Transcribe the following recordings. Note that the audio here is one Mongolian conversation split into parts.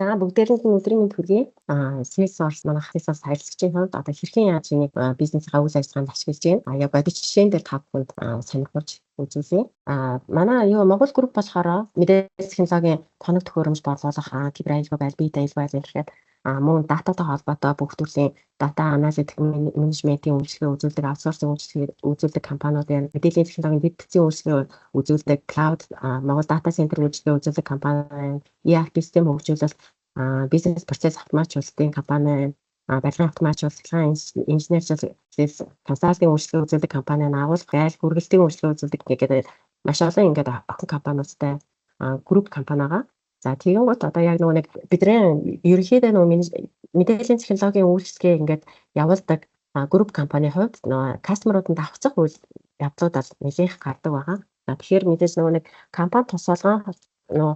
За, бүгдээрэнд нь өдрийн мэнд хүргэе. Salesforce, манай Salesforce харилцагчийн хувьд одоо хэрхэн яаж энийг бизнесийнхаа үйл ажиллагаанд ашиглаж байна. Яг бодит жишээн дээр та бүхэнд сонирхуулж үзүүлье. Манай юу Монгол групп болохоор мэдээлэл технологийн тоног төхөөрөмж борлуулах, кибер аюулгүй байдал, бие аюулгүй байдал гэхэд мөн дататай холбоотой бүх төрлийн data analytic менежментийн үйлчилгээ үзүүлдэг, outsourcing үйлчилгээ үзүүлдэг компаниуд байна. Мэдээллийн технологийн дэд бүтцийн үйлчилгээ үзүүлдэг, cloud, Монгол data center үйлчилгээ үзүүлдэг компани байна. ERP систем хөгжүүлэлт, бизнес процесс автоматжуулалтын компани байна. Барилгын автоматжуулалт, инженерчлэл, консалтинг үйлчилгээ үзүүлдэг компани, агуулга, айл хүргэлтийн үйлчилгээ үзүүлдэг гэдэг маш олон ингээд охин компаниудтай групп компани байгаа. За, тэгэнгүүт одоо яг нөгөө нэг бидний ерөнхийдөө нөгөө мэдээллийн технологийн үйлчилгээ ингээд явуулдаг групп компани хувьд нөгөө customer ууд нь давхцах үйл явдлууд бол нэлээх гардаг байгаа. За, тэгэхээр мэдээж нөгөө нэг компани тус болгон нөгөө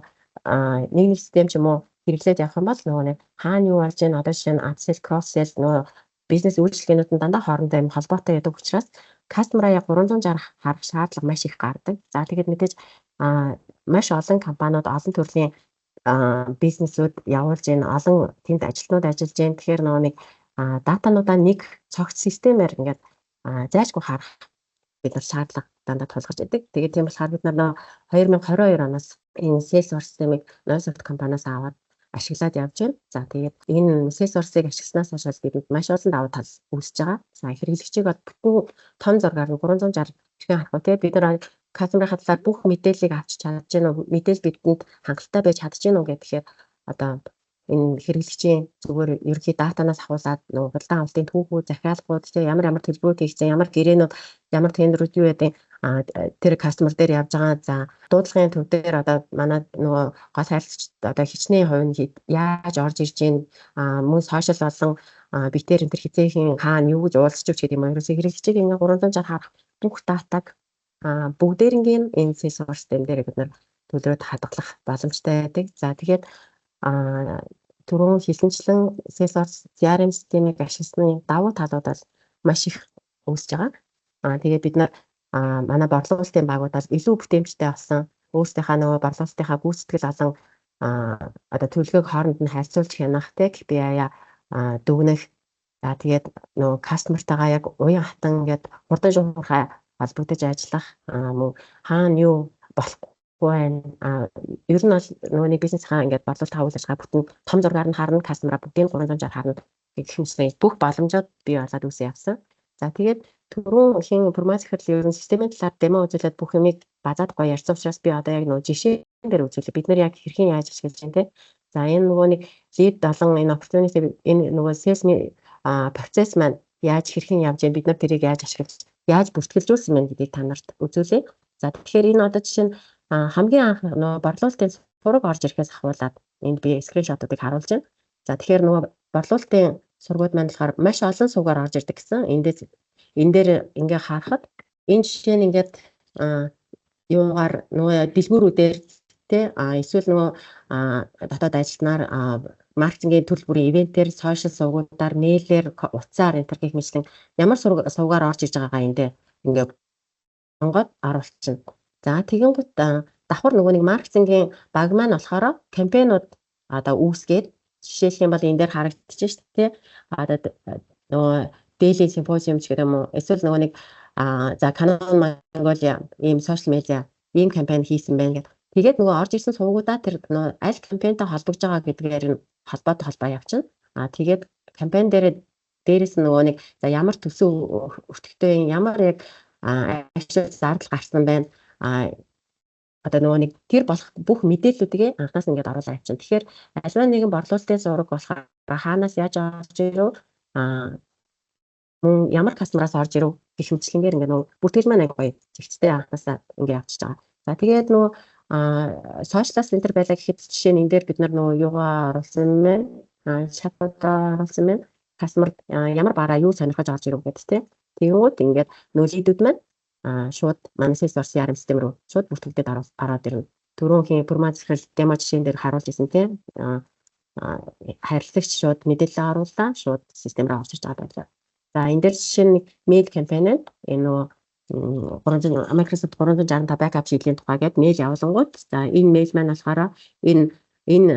нэг нэг систем ч юм уу хэрэглээд явах юм бол нөгөө нэг хаана юу болж байна, одоо жишээ нь upsell, cross sell, нөгөө бизнес үйлчилгээнүүд нь дандаа хоорондоо юм холбоотой байдаг учраас customer аа яг 360 харах шаардлага маш их гардаг. За, тэгээд мэдээж маш олон компаниуд олон төрлийн бизнесүүд явуулж байна, олон тэнд ажилтнууд ажиллаж байна. Тэгэхээр нөгөө нэг датануудаа нэг цогц системээр ингээд зайлшгүй харах бид нар шаардлага дандаа тулгарч идэг. Тэгээд тийм болохоор бид нар нөгөө 2022 оноос энэ Salesforce системийг Noisoft компаниас аваад ашиглаад явж байна. За, тэгээд энэ Salesforce-ыг ашигласнаас хойш бидэнд маш олон давуу тал үүсэж байгаа. За, хэрэглэгчийг бол бүтэн том зургаар нь 360 хэрхэн харах вэ? Бид нар customer ын талаар бүх мэдээллийг авч чадж байна уу? Мэдээлэл бидэнд хангалттай байж чадж байна уу гэхээр одоо энэ хэрэглэгчийн зүгээр ерөнхий датанаас авахуулаад нөгөө худалдан авалтын түүхүүд, захиалгууд, тийм, ямар ямар төлбөрүүд хийгдсэн, ямар гэрээнүүд, ямар тендерүүд юу гэдэг тэр customer дээр явж байгаа. За, дуудлагын төв дээр одоо манай нөгөө гол харилцагч одоо хичнээн хувь нь яаж орж ирж байна, мөн social болон битэр энэ төр хизээхэн хаана юу гэж уулзч гэдэг юм уу. Ерөөсөө хэрэглэгчийг ингээ 360 харах бүх датаг бүгдээрнгийн энэ Salesforce систем дээр бид нар төлөвлөд хадгалах боломжтой байдаг. За, тэгээд түрүүн хэлсэнчлэн Salesforce CRM системийг ашигласны давуу талууд бол маш их үүсэж байгаа. Тэгээд бид нар манай борлуулалтын багуудаас илүү бүтээмжтэй болсон, өөрсдийнхээ нөгөө борлуулалтынхаа гүйцэтгэл олон одоо төлөвлөгөөг хооронд нь харьцуулж хянах, те, KPI-а дүгнэх. За, тэгээд нөгөө customer тайгаа яг уян хатан ингээд хурдан шуурхай холбогдож ажиллах, мөн хаана юу болохгүй байна. Ер нь бол нөгөө нэг бизнесийнхаа ингээд борлуулалтын үйл ажиллагаа бүтэн том зургаар нь харна, customer аа бүгдийг 360 харна гэх мэтчлэн бүх боломжууд бий болоод үүсээ явсан. За, тэгээд түрүүн хин информац захирал ер нь системийн талаар demo үзүүлээд бүх юмыг базаад гоё ярьсан учраас би одоо яг нөгөө жишээн дээр үзүүлээ. Бид нар яг хэрхэн яаж ашиглаж байна, те. За, энэ нөгөө нэг lead болон энэ opportunity, энэ нөгөө sales процесс маань яаж хэрхэн явж байна, бид нар тэрийг яаж ашиглаж, яаж бүртгэлжүүлсэн бэ гэдгийг та нарт үзүүлье. За, тэгэхээр энэ одоо жишээ нь хамгийн анх нөгөө борлуулалтын сураг орж ирэхээс ахуулаад энд би screenshot уудыг харуулж байна. За, тэгэхээр нөгөө борлуулалтын сургууд маань болохоор маш олон сувгаар орж ирдэг гэсэн. Эндээс энэ дээр ингээ харахад энэ жишээ нь ингээд юугаар нөгөө дэлгүүрүүдээр, тэ, эсвэл нөгөө дотоод ажилтнаар, маркетингийн төрөл бүрийн event ээр, social сувгуудаар, mail ээр, утсаар энэ гэх мэтлэн ямар сувгаар орж иж байгаагаа энэ дээр ингээ сонгоод оруулчихна. За, тэгэнгүүт давхар нөгөө нэг маркетингийн баг маань болохоор кампайнууд одоо үүсгээд, жишээлх юм бол энэ дээр харагдчих шүү дээ. Одоо нөгөө Daily Symposium ч гэдэг юм уу, эсвэл нөгөө нэг за Canon Mongolia ийм social media ийм кампайн хийсэн байна гэдэг. Тэгээд нөгөө орж ирсэн сувгуудаа тэр нөгөө аль кампайнтай холбогдож байгаа гэдгээр нь холбоотой холбоо явуулчихна. Тэгээд кампайн дээр дээрэс нь нөгөө нэг за ямар төсөв өртөгтэй, ямар яг ашиг зардал гарсан байна. Одоо нөгөө нэг тэр болох бүх мэдээллүүдийг анхнаас ингээд оруулаад авчихна. Тэгэхээр альва нэгэн борлуулалтын зураг болохоор хаанаас яаж орж ирэв, мөн ямар customer аас орж ирэв гэх мэтчлэнгээр ингээд нөгөө бүртгэл маань аяг гоё зэгцтэй анхнаасаа ингээд явчихж байгаа. За, тэгээд нөгөө social center байлаа гэхэд жишээ нь энэ дээр бид нар нөгөө юугаа оруулсан байна. Chatbot оруулсан байна. Customer ямар бараа юу сонирхож орж ирэв гэдэг, тийм. Тэгэнгүүт ингээд нөгөө lead үүд маань шууд манай Salesforce CRM систем рүү шууд бүртгэгдээд ороод ирнэ. Түрүүнхийн информац захирал demo жишээн дээр харуулж ирсэн, тийм. Харилцагч шууд мэдээлэл орууллаа, шууд систем рүү орж ирж байгаа байлаа. За, энэ дээр жишээ нь mail campaign, энэ нөгөө 300 Microsoft 365 backup шийдлийн тухай гээд mail явуулангууд, за, энэ mail маань болохоор энэ Энэ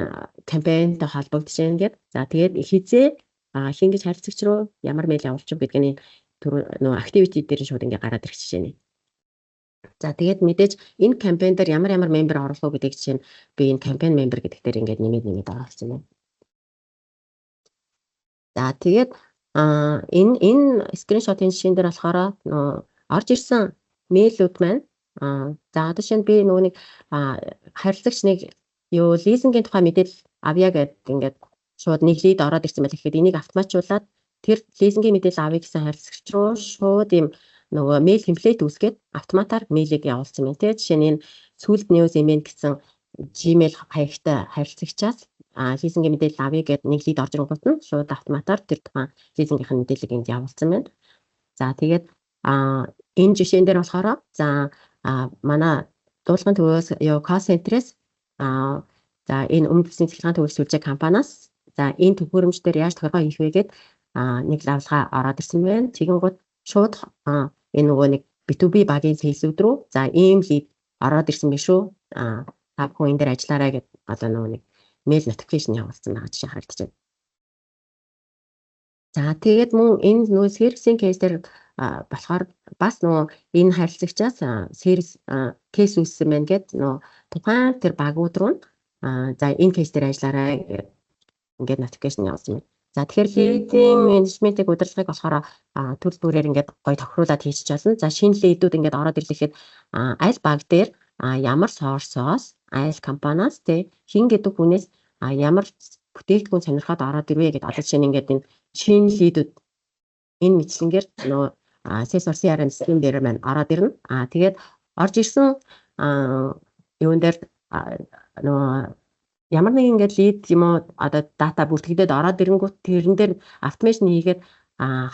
кампайнтай холбогдож байна гэд. За, тэгээд хэзээ хэн гэж харилцагч руу ямар мэйл явуулчих гэдгийг нь түр нөгөө activity дээр нь шууд ингээ гараад ирэх жишээ нэ. За, тэгээд мэдээж энэ кампайн дээр ямар ямар member оруулах уу гэдгийг жишээ нь би энэ campaign member гэдэг дээр ингээд нэмээд нэмээд оруулсан байна. За, тэгээд энэ screenshot ын жишээн дээр болохоор нөгөө орж ирсэн мэйлүүд маань за, одоо шинэ би нөгөө нэг харилцагч нэг юу лизингийн тухай мэдээлэл авъя гэд ингээд шууд нэг lead ороод ирсэн байл гэхэд энийг автоматжуулаад тэр лизингийн мэдээлэл авъя гэсэн харилцагч руу шууд ийм нөгөө мэйл template үүсгээд автоматар мэйлийг явуулсан байна тий. Жишээ нь энэ Сүлд News email гэсэн Gmail хаягтай харилцагчаас лизингийн мэдээлэл авъя гэд нэг lead орж ирэнгүүт нь шууд автоматар тэр тухайн лизингийнх нь мэдээллийг энд явуулсан байна. За, тэгээд энэ жишээн дээр болохоор за манай дуулгын төвөөс юу call center-ээс за энэ өмнө бүсийн цахилгаан төвийг сүлжээ компаниас за энэ төхөөрөмж дээр яаж тохиргоо хийх вэ гэд нэг лавлгаа ороод ирсэн байна. Тэгэнгүүт шууд энэ нөгөө нэг B2B багийн sales үүд рүү за ийм lead ороод ирсэн биш үү? Та бүхэн энэ дээр ажиллаарай гэд одоо нөгөө нэг мэйл notification явуулсан байгаа жишээ харагдаж байна. За, тэгээд мөн энэ нөгөө service-ийн case дээр болохоор бас нөгөө энэ харилцагчаас service case үүссэн байна гэд нөгөө тухайн тэр багууд руу за энэ case дээр ажиллаарай гэд ингээд notification явуулсан байна. За, тэгэхээр lead-ийн менежментийг удирдлагыг болохоор төрөл бүрээр ингээд гоё тохируулаад хийчих болно. За, шинэ lead үүд ингээд ороод ирлэхэд аль баг дээр ямар source-оос, аль компаниас тэ хэн гэдэг хүнээс ямар бүтээгдэхүүн сонирхоод ороод ирвэ гэдээ одоо жишээ нь ингээд энэ шинэ lead үүд энэ мэтлэнгээр нөгөө Salesforce CRM систем дээр маань ороод ирнэ. Тэгээд орж ирсэн юун дээр нөгөө ямар нэг ингээд lead юм уу одоо дата бүртгэгдээд ороод ирэнгүүт тэрэн дээр automation хийгээд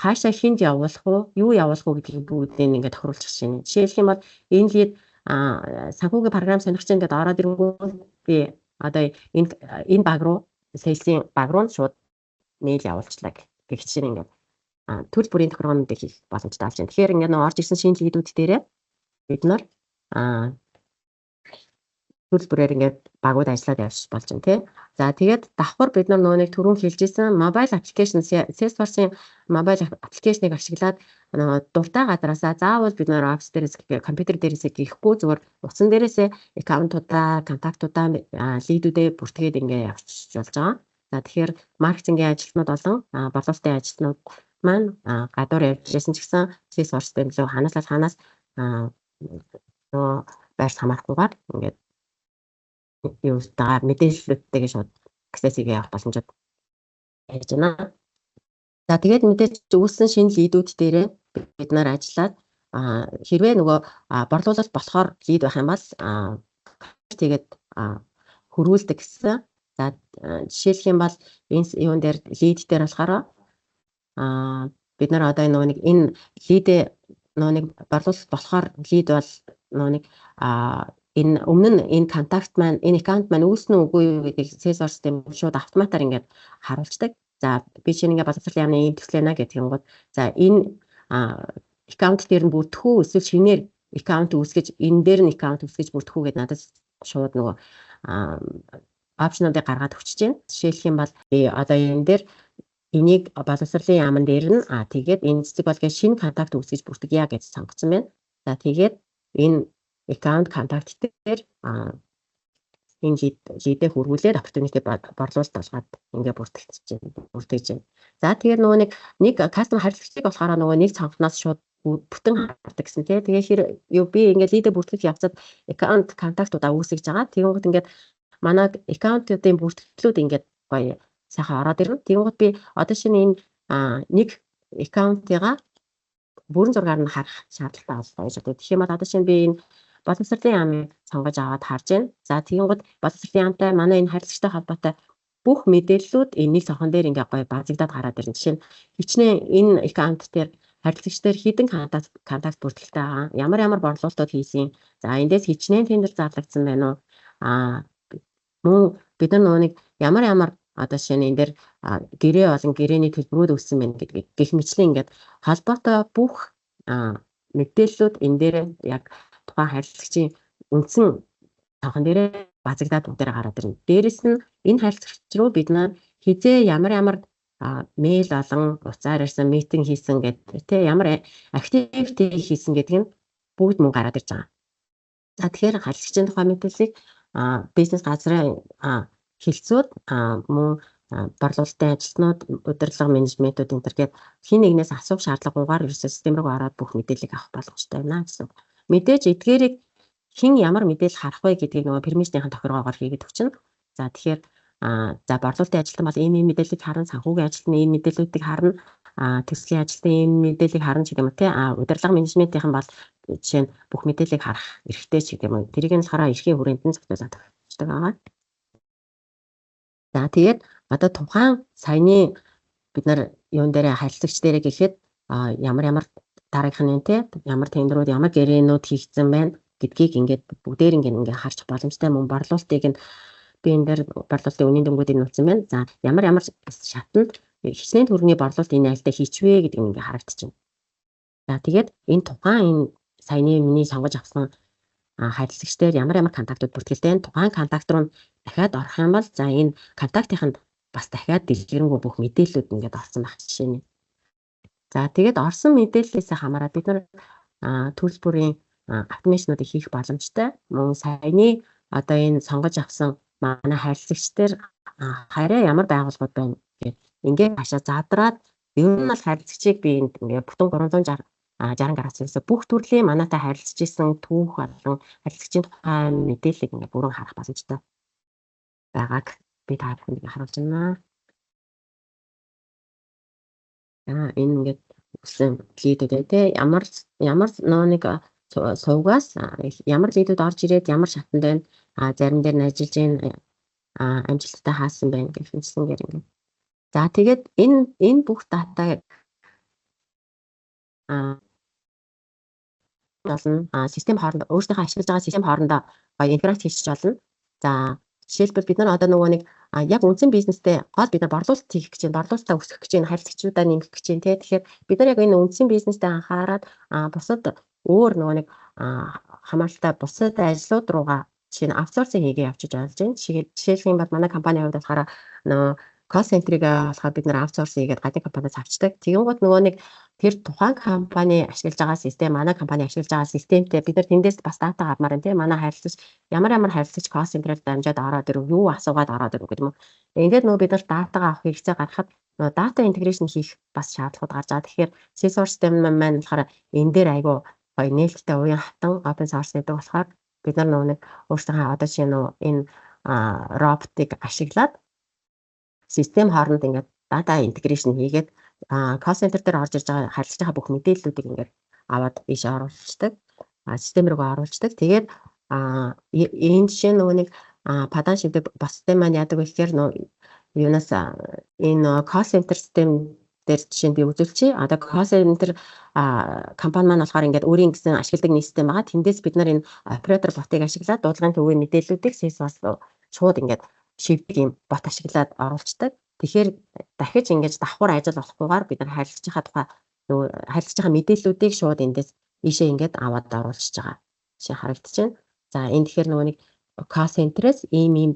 хаашаа хүнд явуулах уу, юу явуулах уу гэдгийг бүгдийг ингээд тохируулчих шин. Жишээлх юм бол энэ lead санхүүгийн програм сонирхож ингээд ороод ирэнгүүт би одоо энэ баг руу, sales-ийн баг руу шууд мэйл явуулчлаа гэх чинь ингээд төрөл бүрийн тохиргоонуудыг хийх боломжтой болж байна. Тэгэхээр ингээд нөө орж ирсэн шинэ lead үүд дээрээ бид нар төрөл бүрээр ингээд багууд ажиллаад явж болж байна тий. За, тэгээд давхар бид нар нөгөө нэг түрүүн хэлжсэн mobile application, Salesforce-ын mobile application-ыг ашиглаад нөгөө дуртай газараасаа заавал бид нар офис дээрээс, компьютер дээрээсээ гэхгүй зүгээр утсан дээрээсээ account уудаа, contact уудаа, lead үүдээ бүртгээд ингээ явчих болж байгаа. За, тэгэхээр маркетингийн ажилтнууд болон борлуулалтын ажилтнууд маань гадуур явж байсан ч гэсэн Salesforce дээр лөө ханаас ханаас нөгөө байрс хамаарахгүйгээр ингээд юутайгаа мэдээллүүдтэйгээ шууд access хийгээ явах боломжтой байж байна. За, тэгээд мэдээж үүссэн шинэ lead үүд дээрээ бид нар ажиллаад хэрвээ нөгөө борлуулалт болохоор lead байх юм бол тэгээд хөрвүүлдэг гэсэн. За, жишээлх юм бол энэ юун дээр lead дээр болохоор бид нар одоо нөгөө нэг энэ lead ээ нөгөө нэг борлуулалт болохоор lead бол нөгөө нэг энэ өмнө нь энэ contact маань, энэ account маань үүснэ үгүй юу гэдгийг Salesforce систем шууд автоматар ингээд харуулцдаг. За, би чинь ингээд боловсролын яамны ийм төсөл байна гэх юм бол за энэ account дээр нь бүрдэх үү эсвэл шинээр account үүсгэж, энэ дээр нь account үүсгэж бүрдэх үү гэдээ надад шууд нөгөө option уудыг гаргаад өгчөж байна. Жишээлх юм бол би одоо энэ дээр энийг боловсролын яамн дээр нь тэгээд энэ цэцэг болгон шинэ contact үүсгэж бүртгэе гэж сонгоцсон байна. За, тэгээд энэ account contact дээр энэ lead ээ хөрвүүлээд opportunity борлуулалт болгоод ингээ бүртгэж байна. Бүртгэж байна. За, тэгэхээр нөгөө нэг нэг custom харилцагчдыг болохоор нөгөө нэг цонхноос шууд бүтэн хардаг гэсэн тий. Тэгээ хэр юу би ингээ lead ээ бүртгэх явцад account contact уудаа үүсгэж байгаа. Тэгэнгүүт ингээд манай account уудын бүртгэлүүд ингээд гоё сайхан ороод ирнэ. Тэгэнгүүт би одоо шинэ энэ нэг account ыгаа бүрэн зургаар нь харах шаардлагатай боллоо гэж боддог. Тэгэх юм бол одоо шинэ би энэ боловсролын яамыг сонгож аваад харж байна. За, тэгэнгүүт боловсролын яамтай манай энэ харилцагчтай холбоотой бүх мэдээллүүд энэ нэг цонхон дээр ингээ гоё базагдаад гараад ирнэ. Жишээ нь хичнээн энэ account дээр харилцагч дээр хэдэн contact бүртгэлтэй байгаа, ямар ямар борлуулалтууд хийсэн. За, эндээс хичнээн тендер зарлагдсан байна уу? Мөн бид нар нөгөө нэг ямар ямар одоо жишээ нь энэ дээр гэрээ болон гэрээний төлбөрүүд өссөн байна гэдгийг гэх мэтлэн ингээд холбоотой бүх мэдээллүүд энэ дээр яг тухайн харилцагчийн үндсэн цонхон дээрээ базагдаад бүгдээр гараад ирнэ. Дээрэс нь энэ харилцагч руу бид нар хэзээ ямар ямар мэйл болон утсаар ирсэн, meeting хийсэн гэдэг, тэ, ямар activity хийсэн гэдэг нь бүгд мөн гараад ирж байгаа. За, тэгэхээр харилцагчийн тухай мэдээллийг бизнес газрын хэлтсүүд, мөн борлуулалтын ажилтнууд, удирдлага, менежментүүд энэ төр гээд хэн нэгнээс асуух шаардлагагүйгээр ерөөсөө систем рүү ороод бүх мэдээллийг авах боломжтой байна гэсэн. Мэдээж эдгээрийг хэн ямар мэдээлэл харах вэ гэдгийг нөгөө permission-ийн тохиргоогоор хийгээд өгчнө. За, тэгэхээр за, борлуулалтын ажилтан бол ийм ийм мэдээллийг харна, санхүүгийн ажилтан ийм мэдээллүүдийг харна, төслийн ажилтан ийм мэдээллийг харна ч гэдэг юм уу, те. Удирдлага менежментийнхэн бол жишээ нь бүх мэдээллийг харах эрхтэй ч гэдэг юм уу. Тэрийг нь болохоор эрхийн хүрээнд нь зохицуулаад өгчдөг байгаа. За, тэгээд одоо тухайн саяны бид нар юун дээрээ, харилцагч дээрээ гэхэд ямар ямар дараагийнх нь, те, ямар тендерүүд, ямар гэрээнүүд хийгдсэн байна гэдгийг ингээд бүгдээр ингээд харж боломжтой. Мөн борлуулалтыг нь би энэ дээр борлуулалтын үнийн дүнгуудыг нууцсан байна. За, ямар ямар шатанд хичнээн төгрөгийн борлуулалт энэ айлдаа хийчвэ гэдэг нь ингээд харагдчихна. За, тэгээд энэ тухайн энэ саяны миний сонгож авсан харилцагч дээр ямар ямар контактууд бүртгэлтэй, тухайн контакт руу дахиад орох юм бол за, энэ контактын нь бас дахиад дэлгэрэнгүй бүх мэдээллүүд ингээд орсон байх жишээ нь. За, тэгээд орсон мэдээллээс хамаарат бид нар төрөл бүрийн automation уудыг хийх боломжтой. Мөн саяны одоо энэ сонгож авсан манай харилцагч дээр харьяа ямар байгууллагууд байна гэх ингээд хашаа задраад ер нь бол харилцагчийг би энд ингээд бүтэн 360 60 градус бүх төрлийн манайтай харилцаж исэн түүх болон харилцагчийн тухай мэдээллийг ингээд бүрэн харах боломжтой байгааг би та бүхэнд харуулж байна. За, энэ ингээд үсэн lead үүд, те, ямар ямар нөө нэг сувгаас ямар lead үүд орж ирээд ямар шатанд байна, зарим дээр нь ажиллаж байна, амжилттай хаасан байна гэх мэтчилэнгээр ингээд. За, тэгээд энэ бүх data болно. Систем хоорондоо, өөрсдийнхөө ашиглаж байгаа систем хоорондоо гоё интеграц хийчих болно. За, жишээлбэл, бид нар одоо нөгөө нэг яг үндсэн бизнестэй гол бид нар борлуулалт хийх гэж байна, борлуулалтаа өсгөх гэж байна, харилцагчдаа нэмэх гэж байна, тий. Тэгэхээр бид нар яг энэ үндсэн бизнестэй анхаарад бусад өөр нөгөө нэг хамааралтай бусад ажлууд руугаа, жишээ нь, outsourcing хийгээ явчих болж байна. Жишээлх юм бол манай компанийн хувьд болохоор нөгөө call center-ыг болохоор бид нар outsource хийгээд гадны компаниас авчдаг. Тэгэнгүүт нөгөө нэг тэр тухайн компани ашиглаж байгаа систем, манай компани ашиглаж байгаа системтэй бид нар тэндээс бас data авмаар байна, тийм, манай харилцагч ямар ямар харилцагч call center-ээр дамжаад ороод ирв, юу асуугаад ороод ирв гэдэг юм уу. Ингээд нөгөө бид нар data гаа авах хэрэгцээ гаргахад нөгөө data integration хийх бас шаардлагууд гарч байгаа. Тэгэхээр Salesforce систем маань болохоор энэ дээр айгүй гоё нээлттэй, уян хатан open source гэдэг болохоор бид нар нөгөө нэг өөрсдийнхөө одоо жишээ нөгөө энэ роботыг ашиглаад систем хооронд ингээд data integration хийгээд call center дээр орж ирж байгаа харилцаж байгаа бүх мэдээллүүдийг ингээд аваад ийш оруулцдаг. Систем рүү оруулцдаг. Тэгээд энэ жишээ нөгөө нэг падан шивдэг бас систем маань яадаг вэ гэхээр нөгөө юунаас энэ call center систем дээр жишээ нь би үзүүлчихье. Одоо call center компани маань болохоор ингээд өөрийн гэсэн ашигладаг нэг систем байгаа. Тэндээс бид нар энэ оператор bot ыг ашиглаад дуудлагын төвийн мэдээллүүдийг Salesforce руу шууд ингээд шивдэг юм bot ашиглаад оруулцдаг. Тэгэхээр дахиж ингэж давхар ажил болохгүйгээр бид нар харилцаж байгаа тухай нөгөө харилцаж байгаа мэдээллүүдийг шууд эндээс ийшээ ингээд аваад оруулчихж байгаа. Жишээ харагдаж байна. За, энэ тэгэхээр нөгөө нэг call center-ээс ийм ийм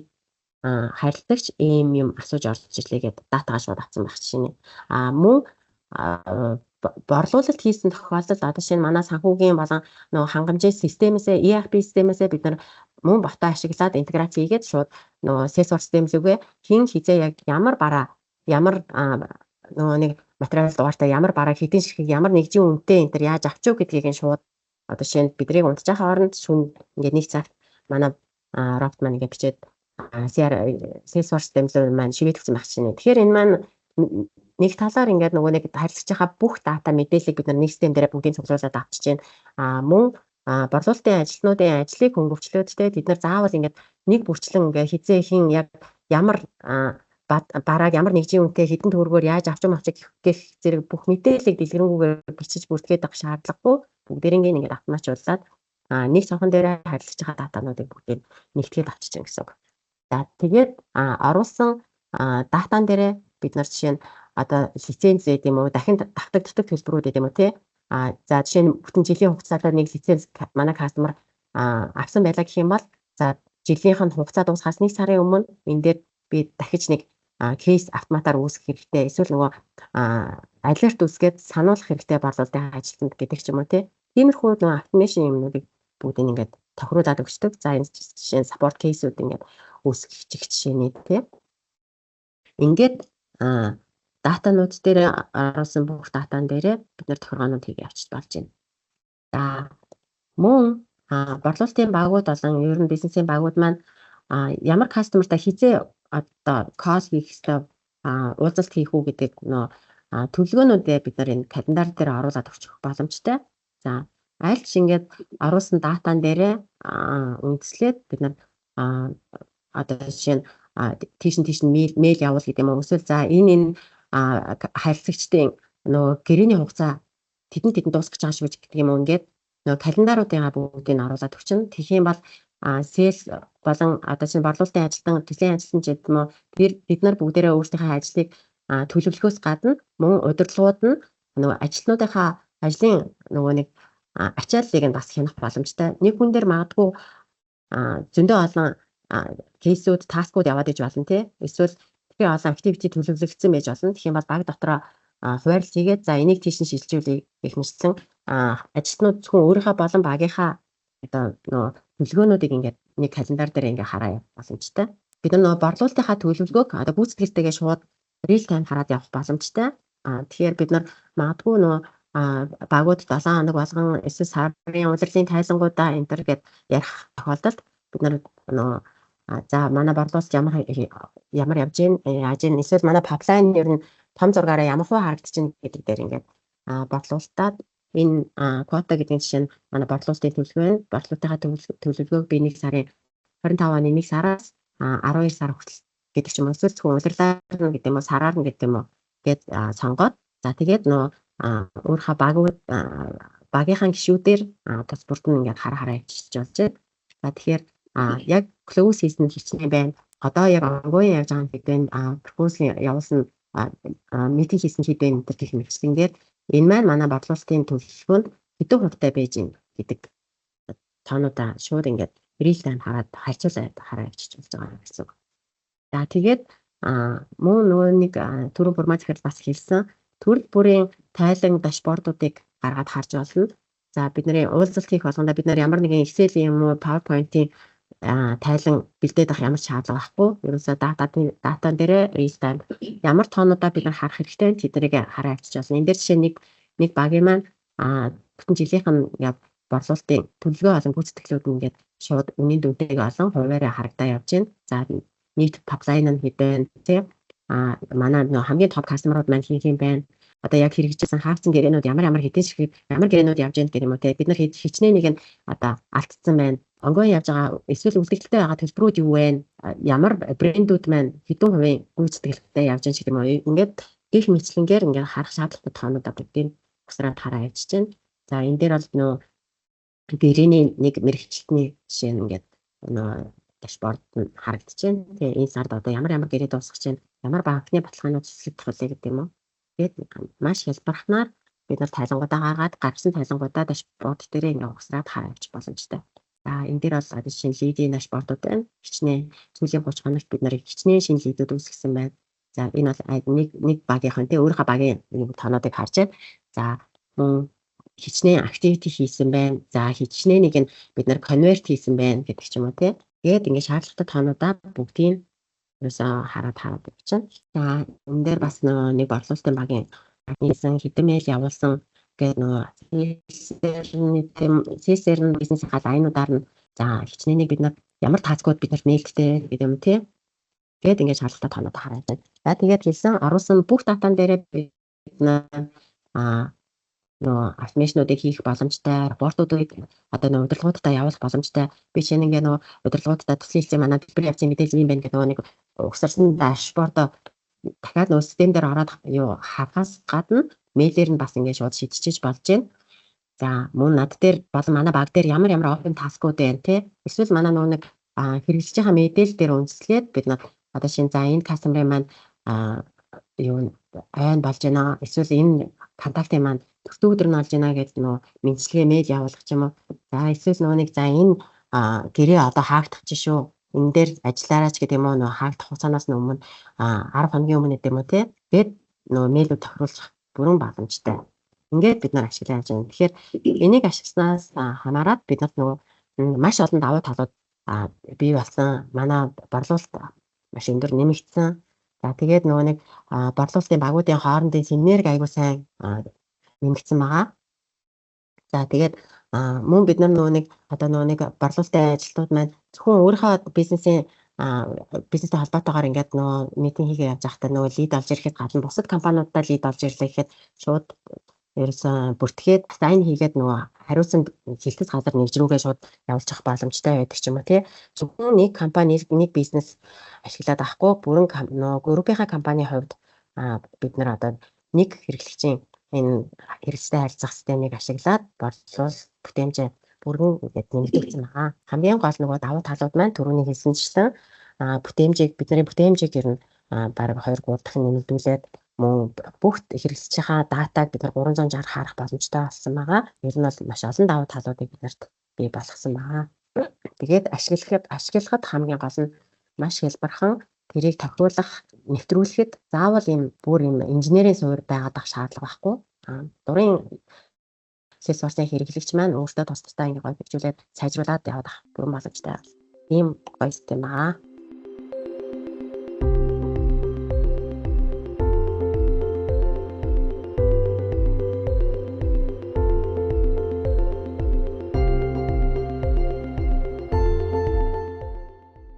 харилцагч ийм юм асууж орж ирлээ гэдээ data гаа шууд авсан байх жишээ нь. Мөн борлуулалт хийсэн тохиолдолд одоо шинэ манай санхүүгийн болон нөгөө хангамжийн системээсээ, ERP системээсээ бид нар мөн bot оо ашиглаад интеграц хийгээд шууд нөгөө Salesforce систем лүүгээ хэн хэзээ яг ямар бараа, ямар нөгөө нэг материал дугаартай, ямар бараа хэдэн ширхэг, ямар нэгжийн үнэтэй энэ төр яаж авч уу гэдгийг нь шууд одоо шинэ бидний унтж байгаа хооронд шүн ингээд нэг цагт манай робот маань ингээд бичээд CR Salesforce систем рүү маань шивээд өгсөн байх чинь. Тэгэхээр энэ маань нэг талаар ингээд нөгөө нэг харилцаж байгаа бүх data мэдээллийг бид нар нэг систем дээр бүгдийг цуглуулад авчиж байна. Мөн борлуулалтын ажилтнуудын ажлыг хөнгөвчлөөд, те, тэд нар заавал ингээд нэг бүрчлэн ингээд хэзээ хэн яг ямар барааг ямар нэгжийн үнэтэй хэдэн төгрөгөөр яаж авч авчих гэх зэрэг бүх мэдээллийг дэлгэрэнгүйгээр бичиж бүртгээд авах шаардлагагүй бүгдээрингээ ингээд автоматжуулаад нэг цонхон дээр харилцаж байгаа data нуудыг бүгдийг нэгтгээд авчиж байгаа гэсэн үг. За, тэгээд оруулсан data н дээрээ бид нар жишээ нь одоо лиценз гэдэг юм уу, дахин давтагддаг төлбөрүүд гэдэг юм уу, тий. За, жишээ нь бүтэн жилийн хугацаатай нэг лиценз манай customer авсан байлаа гэх юм бол за Жилийнх нь хугацаа дуусахаас нэг сарын өмнө энэ дээр би дахиж нэг case автоматаар үүсгэх хэрэгтэй. Эсвэл нөгөө alert үүсгээд сануулах хэрэгтэй борлуулалтын ажилтнанд гэдэг ч юм уу, тий. Тиймэрхүү нөгөө automation юмнуудыг бүгдийг ингээд тохируулаад өгчдөг. За, энэ жишээ нь support case-үүд ингээд үүсгэх жишээний, тий. Ингээд датанууд дээр оруулсан бүх датан дээрээ бид нар тохиргоонууд хийгээ явчих болж байна. За, мөн борлуулалтын багууд болон ер нь бизнесийн багууд маань ямар customer тай хэзээ одоо call хийх ёстой, уулзалт хийх үү гэдэг нөө төлөвлөгөөнүүдээ бид нар энэ календар дээр оруулаад өгчих боломжтой. За, аль ч ингээд оруулсан датан дээрээ үндэслээд бид нар одоо жишээ нь тийш нь тийш нь мэйл явуул гэдэг юм уу, эсвэл за энэ харилцагчдын нөгөө гэрээний хугацаа тэдэн тэдэн дуусгах гэж байгаа шүү гэдэг юм уу, ингээд нөгөө календаруудыгаа бүгдийг нь оруулаад өгчнө. Тэгэх юм бол sales болон одоо чинь борлуулалтын ажилтан, төслийн ажилтан ч гэдэг юм уу, тэр бид нар бүгдээрээ өөрсдийнхээ ажлыг төлөвлөхөөс гадна мөн удирдлагууд нь нөгөө ажилтнуудынхаа ажлын нөгөө нэг ачааллыг нь бас хянах боломжтой. Нэг хүн дээр магадгүй зөндөө олон case үүд, task ууд яваад иж болно, тий. Эсвэл тэгэхээр олон activity төлөвлөгдсөн байж болно. Тэгэх юм бол баг дотроо хуваарлт хийгээд, за, энийг тийш нь шилжүүлье гэх мэтчлэн ажилтнууд зөвхөн өөрийнхөө болон багийнхаа одоо нөгөө төлөвлөгөөнүүдийг ингээд нэг календар дээр ингээ хараа явах боломжтой. Бид нар нөгөө борлуулалтынхаа төлөвлөгөөг одоо гүйцэтгэлтэйгээ шууд real time хараад явах боломжтой. Тэгэхээр бид нар магадгүй нөгөө багууд 7 хоног болгон эсвэл сарын улирлын тайлангуудаа энэ төр гэд ярих тохиолдолд бид нар нөгөө за, манай борлуулалт ямар ямар явж гин, яаж гин, эсвэл манай pipeline ер нь том зургаараа ямар хуу харагдаж байна гэдэг дээр ингээд борлуулалтаад энэ quota гэдэг жишээ нь манай борлуулалтын төлөвлөгөө нь, борлуулалтынхаа төлөвлөгөөг би нэг сарын 25 оны 1 сараас 12 сар хүртэл гэдэг ч юм уу, эсвэл зөвхөн улирлаар нь гэдэг юм уу, сараар нь гэдэг юм уу гэд сонгоод, за, тэгээд нөө өөрийнхөө багууд, багийнхаа гишүүдээр тус бүрт нь ингээд хараа хараа явчихж болж байна. За, тэгэхээр яг close хийсэн нь хичнээн байна. Одоо яг ongoing явж байгаа нь хэд байна? Proposal явуулсан, meeting хийсэн хэд байна энэ гэх мэтчилэнгээр энэ маань манай борлуулалтын төлөвлөгөөнд хэдэн хувьтай байж гин гэдэг тоонуудаа шууд ингээд real time хараад, харьцуулаад хараа явчих болж байгаа гэсэн үг. За, тэгээд мөн нөгөө нэг түрүү Бурмаа захирал бас хэлсэн төрөл бүрийн тайлан dashboard уудыг гаргаад харж болно. За, бидний уулзалт хийх болгондоо бид нар ямар нэгэн Excel юм уу, PowerPoint-ийн тайлан бэлдээд авах ямар ч шаардлага байхгүй. Ерөөсөө датан дээрээ real time ямар тоонуудаа бид нар харах хэрэгтэй вэ? Тэднийг хараа авчиж болно. Энэ дээр жишээ нэг нэг багийн маань бүтэн жилийнх нь яг борлуулалтын төлөвлөгөө болон гүйцэтгэлүүд нь ингээд шууд үнийн дүнтэйг олон хуваараа харагдаа явж байна. За, нийт pipeline нь хэд байна, тийм, манай нөө хамгийн топ customer ууд маань хэн хэн байна, одоо яг хэрэгжижсэн хаагдсан гэрээнүүд ямар ямар, хэдэн ширхэг ямар гэрээнүүд явж байна гэх юм уу, те. Бид нар хичнээн нэг нь одоо алдсан байна, ongoing явж байгаа эсвэл үлдэгдэлтэй байгаа төлбөрүүд юу вэ, ямар брэндүүд маань хэдэн хувийн гүйцэтгэлтэй явж байгаа гэх юм уу, ингээд гэх мэтчилэнгээр ингээд харах шаардлагатай тоонуудаа бүгдийг угсраад хараа явж байна. За, энэ дээр бол нөө гэрээний нэг мэргэжилтний жишээ нь ингээд нөө dashboard нь харагдаж байна. Тэгээ энэ сард одоо ямар ямар гэрээ дуусгаж байна, ямар банкны баталгаанууд цэцлэгдэх вэ гэдэг юм уу. Тэгээд маш хялбархнаар бид нар тайлангуудаа гаргаад, гаргасан тайлангуудаа dashboard дээрээ ингээ угсраад хараа явчих боломжтой. За, энэ дээр бол одоо жишээ нь lead ийн dashboard ууд байна. Хичнээн сүүлийн 30 хоногт бид нарыг хичнээн шинэ lead үүд үүсгэсэн байна. За, энэ бол нэг нэг багийнхан, тий, өөрийнхөө багийн тоонуудыг харж байна. За, мөн хичнээн activity хийсэн байна. За, хичнээн нэг нь бид нар convert хийсэн байна гэдэг ч юм уу, тий. Тэгээд ингээд шаардлагатай тоонуудаа бүгдийг ерөөсөө хараад хараад явчихна. За, энэ дээр бас нөгөө нэг борлуулалтын багийн хийсэн, хэдэн мэйл явуулсан гэдэг нөгөө sales-ээр нь бизнесийнхаа line уудаар нь, за, хичнээн бид нар ямар task ууд бид нарт нээлттэй гэдэг юм, тий. Тэгээд ингээд шаардлагатай тоонууд хараад байна. За, тэгээд хэлсэн оруулсан бүх датан дээрээ бид нар нөгөө automation уудыг хийх боломжтой, report уудыг одоо нөгөө удирдлагуудтай явуулах боломжтой. Би чинь ингээ нөгөө удирдлагуудтай туслын хэлцээ манай төлбөрийн явцын мэдээлэл юм байна гэдэг нөгөө нэг угсарсан dashboard оо дахиад нөгөө систем дээр ороод юу харахаас гадна мэйлээр нь бас ингээ шууд шийдчихэж болж байна. За, мөн над дээр болон манай баг дээр ямар ямар open task ууд байна, те. Эсвэл манай нөгөө нэг хэрэглэж байгаа мэдээлэл дээр үндэслээд бид нар одоо шинэ, за, энэ customer ын маань юу айн болж байна. Эсвэл энэ contact ын маань төртөг өдөр нь болж байна гэдэг нөө мэндчилгээ мэйл явуулах ч юм уу. За, эсвэл нөгөө нэг, за, энэ Гэрээ одоо хаагдах чинь шүү. Энэ дээр ажиллаараач гэдэг юм уу, нөгөө хаагдах хугацаанаас нь өмнө, 10 хоногийн өмнө гэдэг юм уу, те. Тэгээд нөгөө мэйлүүд тохируулах бүрэн боломжтой. Ингээд бид нар ашиглаж явж байна. Тэгэхээр энийг ашигласнаас хамаарат бид нарт нөгөө маш олон давуу талууд бий болсон. Манай борлуулалт маш өндөр нэмэгдсэн. За, тэгээд нөгөө нэг борлуулалтын багуудын хоорондын синерги аягүй сайн нэмэгдсэн байгаа. За, тэгээд мөн бид нар нөгөө нэг одоо нөгөө нэг борлуулалтын ажилтнууд маань зөвхөн өөрийнхөө бизнестэй холбоотойгоор ингээд нөгөө meeting хийгээ явж байхдаа нөгөө lead олж ирэхэд гадна бусад компаниудаа lead олж ирлээ гэхэд шууд ерөөсөн бүртгээд assign хийгээд нөгөө хариуцсан хэлтэц газар нэгж рүүгээ шууд явуулчих боломжтой байдаг ч юм уу, тий. Зөвхөн нэг компани, нэг бизнес ашиглаад авахгүй, бүрэн нөгөө группийнхаа компанийн хувьд бид нар одоо нэг хэрэглэгчийн энэ хэрэглэгчтэй харилцах системийг ашиглаад борлуул бүтээмжээ бүрэн ингээд нэмэгдүүлсэн байгаа. Хамгийн гол нөгөө давуу талууд маань түрүүний хэлсэнчлэн бүтээмжийг, бидний бүтээмжийг ер нь бараг 2 3 дахин нэмэгдүүлээд, мөн бүх хэрэглэгчийнхаа датаг бид нар 360 харах боломжтой болсон байгаа. Ер нь бол маш олон давуу талуудыг бид нарт бий болгосон байгаа. Тэгээд ашиглахад хамгийн гол нь маш хялбархан, тэрийг тохируулах, нэвтрүүлэхэд заавал ийм бүр ийм инженерийн суурь байгаад ах шаардлага байхгүй. Дурын Salesforce-ын хэрэглэгч маань өөртөө тусдаа ингээ гоё хэрэгжүүлээд сайжруулад яваад ах бүрэн боломжтой. Ийм гоё систем байгаа.